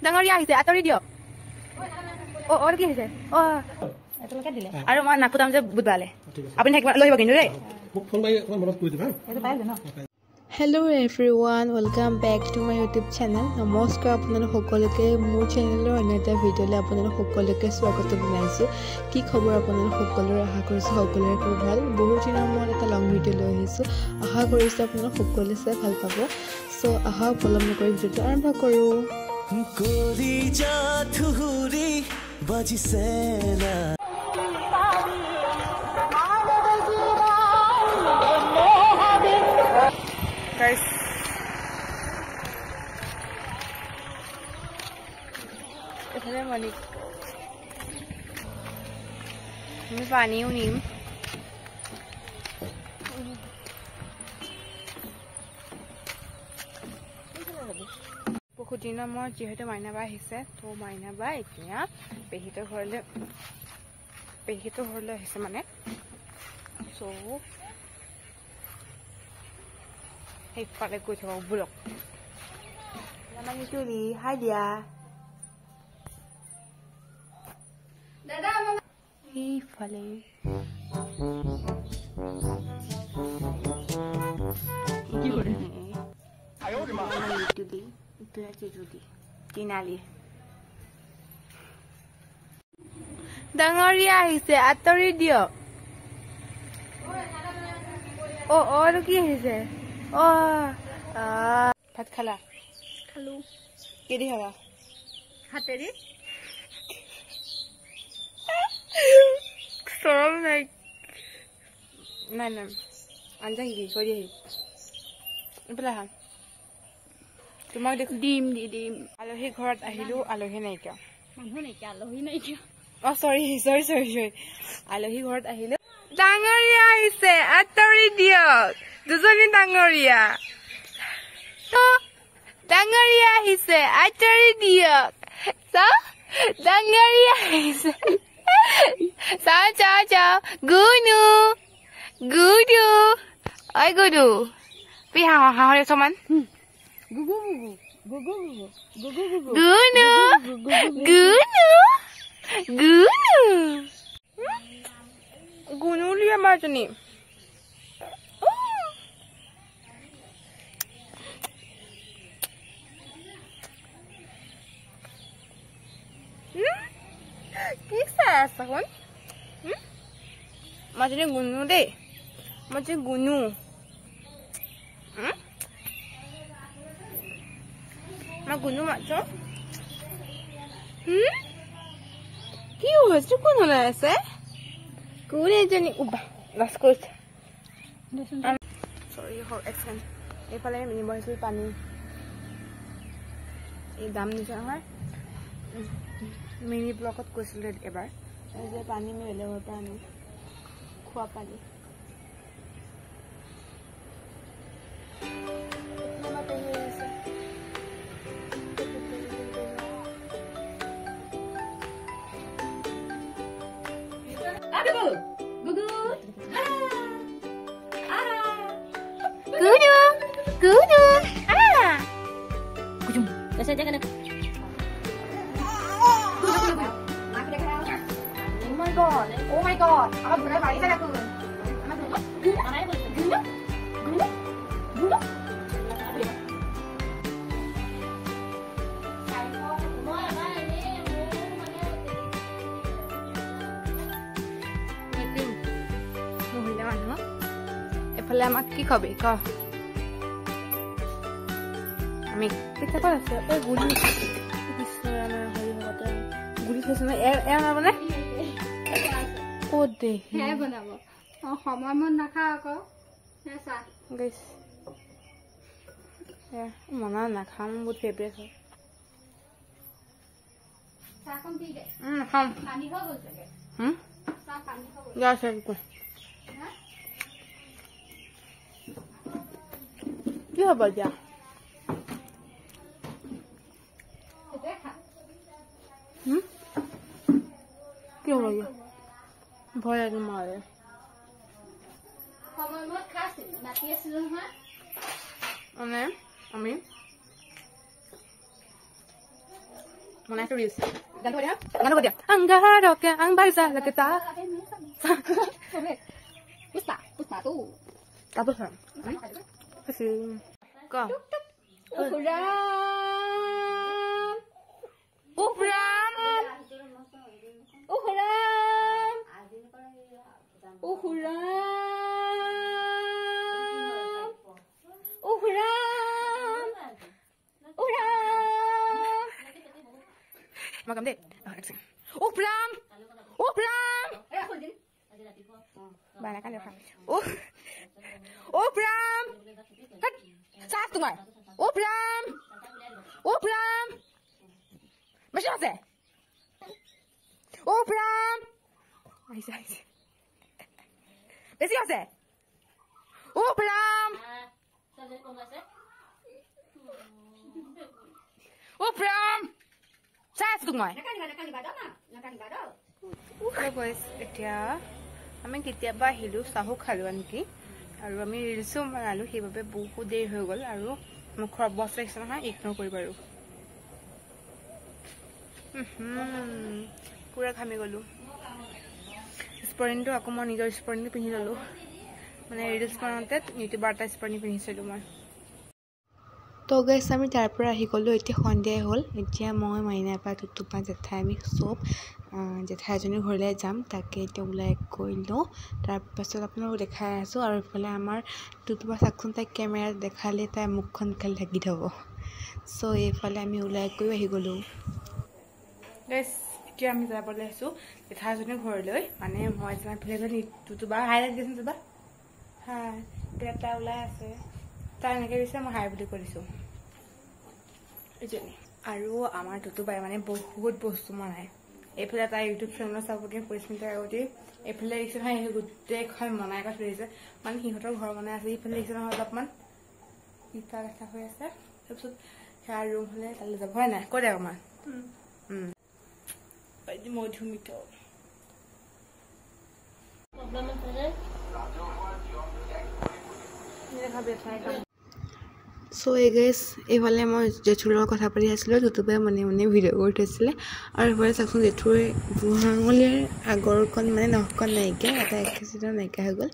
ডাঙৰীয়া আহিছে, আঁতৰি দিয়ক। অ অ কি আহিছে? অ আৰু মই নাকোতাম যে বুধবাৰলে আপুনি থাকিব, লৈ আহিব কিন্তু দেই। Hello everyone, welcome back to my YouTube channel. নমস্কাৰ আপোনালোক সকলোকে, মোৰ চেনেলৰ অন্য এটা ভিডিঅ'লৈ আপোনালোক সকলোকে স্বাগতম জনাইছোঁ। কি খবৰ আপোনালোক সকলোৰে? আশা কৰিছোঁ সকলোৰে খুব ভাল। বহুত দিনৰ মূৰত এটা লং ভিডিঅ' লৈ আহিছোঁ, আশা কৰিছোঁ আপোনালোক সকলোৱে চাই ভাল পাব। চ' আহা পলম নকৰি ভিডিঅ'টো আৰম্ভ কৰোঁ। Guys, এখানে মালিক আমি পানীও নিম। বহুত দিনৰ মূৰত যিহেতু মাইনাবা আহিছে, তো মাইনাবা এতিয়া পেহীহঁতৰ ঘৰলৈ আহিছে মানে। চ' সেইফালে গৈ থাকক ব'লক। তুলি হাই দিয়া সেইফালে তিনালি ডাঙৰীয়া আহিছে, আঁতৰি দিয়ক। অ অ আৰু কি আহিছে? অ ভাত খালা? খালো। কি দি খালা? হাতেৰে। চৰম নাই। নাই নাই, আঞ্জা কি কৰি আহি এইফালে আহা। তোমাক দেখো দিম দি দিম। আলহী ঘৰত আহিলো, আলহী নাইকিয়া। মানুহ নাইকিয়া, আলহী নাইকিয়া। অ চৰি চৰি চৰি চৰি, আলহী ঘৰত আহিলো। ডাঙৰীয়া আহিছে, আঁতৰি দিয়ক। দুজনী ডাঙৰীয়া, ডাঙৰীয়া আহিছে, আঁতৰি দিয়ক। চাও ডাঙৰীয়া আহিছে, চাও চাও চাও। গুনু গুনু, ঐ গুনু, পি হাঁহৰ সমান। গুনু গুনু গুনু গুনুলি আমাৰজনী। কি চাই আছা শুন? মাজনী গুনু দেই, মাজনী গুনু। মই গুনু মাছ। কি হৈছে? কোন ওলাই আছে? কোন এজনী? উবা লাজ কৰিছে। চৰি, এক ছেকেণ্ড। এইফালে নিব আহিছোঁ পানী, এই দাম নিছে নহয়। মিনি ব্লকত কৈছিলোঁ এবাৰ যে পানী আমি বেলেগৰ পৰা আনো, খোৱা পানী। গুনু গুনু Oh my god, আমার ঘোড়ায় বাড়ি যা এখন। মহিলা মানুহ এফালে আমাক কি খাবি ক? আমি পিঠা ক'ত আছে? এই গুলি, কৃষ্ণ হৰি ভগতে গুলি থৈছো ন। এ মানে ক'ত দে বনাব সময় মত নাখাওঁ আকৌ। মনা নাখাম, বহুত ফেভৰেট হয়। খাম। কি হ'ব এতিয়া? কি হ'ব এতিয়া? ভয় লাগে মাৰে। মানে আমি বনাইছো ৰিলচ। গানটো দিয়া, গানটো দিয়া। আংগাৰকে আংবাইজা লগতা। পুষ্পা পুষ্পা তো কাপোৰ ক। উহৰাম উফৰাম উহৰাম উহৰাম উহৰাম উহৰাম। মই গাম দেই। উফৰাম উফৰাম উফৰাম চাহ তোমাৰ উফৰাম উফৰাম বেছি আছে উফৰাম আহিছে আহিছে বেছি আছে উফৰাম উফৰাম চাই আছো তোক মই। এতিয়া আমি কেতিয়াবা আহিলোঁ, চাহো খালোঁ আনকি, আৰু আমি ৰিলচো বনালোঁ, সেইবাবে বহুত দেৰি হৈ গ'ল। আৰু মুখৰ অৱস্থা আহিছে নহয়, ইগন'ৰ কৰিব আৰু পূৰা ঘামি গ'লোঁ। স্পৰ্টিংটো আকৌ মই নিজৰ স্পৰ্টিংটো পিন্ধি ল'লোঁ, মানে ৰিলচ বনাওঁতে ইউটিউবাৰ এটা স্পৰ্টিং পিন্ধিছিলোঁ মই। তো গাইছ আমি তাৰ পৰা আহি গ'লোঁ, এতিয়া সন্ধিয়াই হ'ল। এতিয়া মই মাইনা পা টুটুপা জেঠাই আমি চব জেঠাই এজনীৰ ঘৰলৈ যাম, তাকে এতিয়া ওলাই গৈ লওঁ, তাৰপাছত আপোনালোকক দেখাই আছোঁ। আৰু ইফালে আমাৰ টুটুপা চাওকচোন, তাইক কেমেৰাত দেখালে তাই মুখখন খালি ঢাকি থ'ব। চ' এইফালে আমি ওলাই গৈও আহি গ'লোঁ। গাইছ এতিয়া আমি যাবলৈ আছোঁ জেঠাই এজনীৰ ঘৰলৈ, মানে মই যাম এইফালে টুটুবা হাই দিচোন, টুটুবা হাই। এতিয়া তাই ওলাই আছে, তাই এনেকৈ দিছে, মই হাই বুলি কৈ দিছোঁ এইজনী। আৰু আমাৰ টুটুবাই মানে বহুত বস্তু বনায়। এইফালে তাই ইউটিউব চেনেলত চাবগৈ পৰিস্মিতা আগতে, এইফালে দেখিছে নহয় গোটেইখন বনাই কৰি থৈ দিছে, মানে সিহঁতৰ ঘৰ বনাই আছে। ইফালে দেখিছে নহয় অলপমান ইটা লেখা হৈ আছে, তাৰপিছত সেয়া ৰুম হ'লে তালৈ যাব হয় নাই কৈ দে অকণমান। মধুমিত চ' এই গাইছ এইফালে মই জেঠুৰ লগত কথা পাতি আছিলোঁ, টুটুবাই মনে মনে ভিডিঅ' কৰি থৈছিলে। আৰু এইফালে চাওকচোন জেঠুৰ বুঢ়া আঙুলিৰ আগৰকণ মানে নখকণ নাইকিয়া, এটা এক্সিডেণ্ট নাইকিয়া হৈ গ'ল।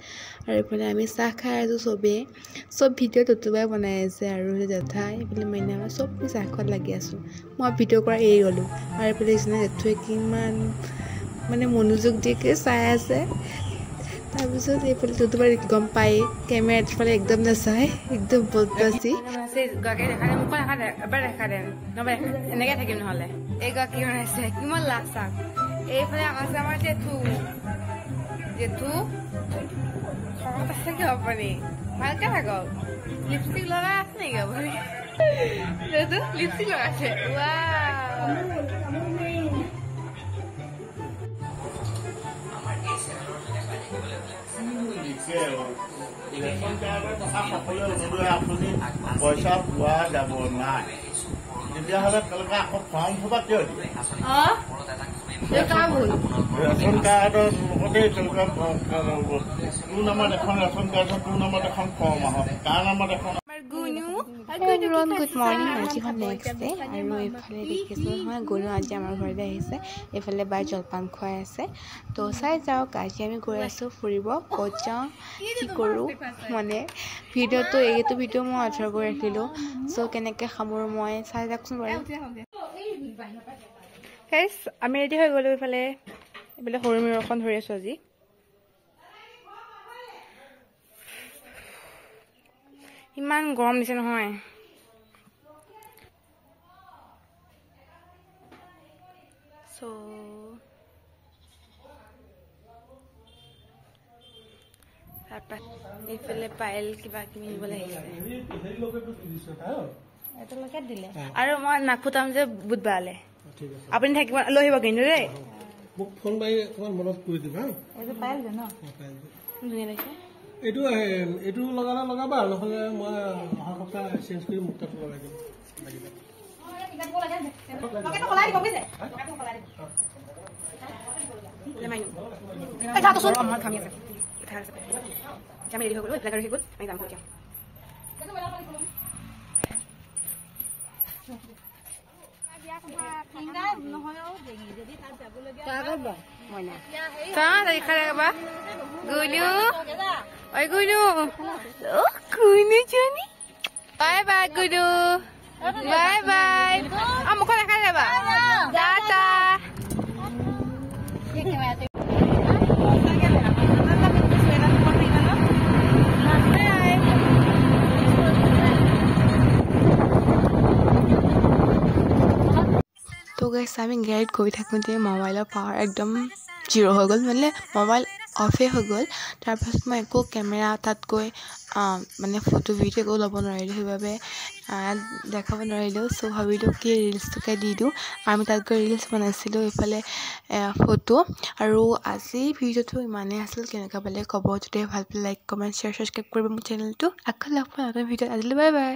আৰু এইফালে আমি চাহ খাই আছোঁ চবেই, চব ভিডিঅ' টুটুবাই বনাই আছে আৰু জেঠাই এইফালে মাইনা চব চাহ খোৱাত লাগি আছোঁ, মই ভিডিঅ' কৰা এৰি গ'লোঁ। আৰু এইফালে দেখিছেনে জেঠুৱে কিমান মানে মনোযোগ দি চাই আছে। তাৰপিছত এইফালে টুটুবাই গম পায়েই কেমেৰা ফালে একদম নাচায়, একদম বদমাচি। এনেকে থাকিম নহ'লে। এইগৰাকী বনাইছে কিমান লাজ চাক। এইফালে আছে আমাৰ জেঠু, জেঠু খঙত আছে কিয় আপুনি? ভালকে থাকক। লিপষ্টিক লগাই আছে নেকি আপুনি? জেঠু লিপষ্টিক লগাইছে। পইচা পোৱা যাব নাই, তেতিয়াহ'লে তেওঁলোকে আকৌ ফৰ্ম সোপা কিয় দিয়ে? ৰেচন কাৰ্ডৰ লগতেই তেওঁলোকে তোৰ নামত এখন ৰেচন কাৰ্ড, তোৰ নামত এখন ফৰ্ম আহক, তাৰ নামত এখন। এভৰিৱান গুড মৰ্ণিং, আজি হ'ল নেক্সট ডে। আৰু এইফালে দেখিছোঁ নহয় গৰু আজি আমাৰ ঘৰলৈ আহিছে, এইফালে বাই জলপান খুৱাই আছে। তো চাই যাওক আজি আমি গৈ আছোঁ ফুৰিব, ক'ত যাওঁ কি কৰোঁ, মানে ভিডিঅ'টো এইটো ভিডিঅ' মই আধৰুৱা কৰি ৰাখিলোঁ। চ' কেনেকৈ সামৰোঁ মই চাই যাওকচোন বাৰু। গাইছ আমি ৰেডি হৈ গ'লোঁ। এইফালে এইফালে সৰু মিৰখন ধৰি আছোঁ আজি। ইমান গৰম দিছে নহয়। চ' তাৰপৰা এইফালে পায়েল কিবা কিবি নিবলৈ আহিছে আৰু মই নাখুটাম যে বুধবাৰলৈ আপুনি থাকিব, লৈ আহিব কিন্তু দেই। ধুনীয়া লাগিছে। এইটো এইটো লগালে লগাবা, নহ'লে মই অহা সপ্তাহ চেঞ্জ কৰি মুক্তাটো লগাই দিম। Bye bye Gunu, bye bye. মুখত দেখাই যাবা, টাটা। তো গাইছ, আমি গাড়ীত গৈ থাকোঁতে মোবাইলৰ পাৱাৰ একদম জিৰ' হৈ গ'ল, মানে মোবাইল অফেই হৈ গ'ল। তাৰপাছত মই একো কেমেৰা তাত গৈ মানে ফটো ভিডিঅ' একো ল'ব নোৱাৰিলোঁ, সেইবাবে দেখাব নোৱাৰিলোঁ। চ' ভাবিলোঁ কি ৰিলচটোকে দি দিওঁ। আমি তাত গৈ ৰিলচ বনাইছিলোঁ, এইফালে ফটো। আৰু আজি ভিডিঅ'টো ইমানেই আছিল, কেনেকুৱা পালে ক'ব। যদি ভাল পালে লাইক, কমেণ্ট, শ্বেয়াৰ, ছাবস্ক্ৰাইব কৰিব মোৰ চেনেলটো। আকৌ লগ পাম নতুন ভিডিঅ'ত। আজিলৈ বাই বাই।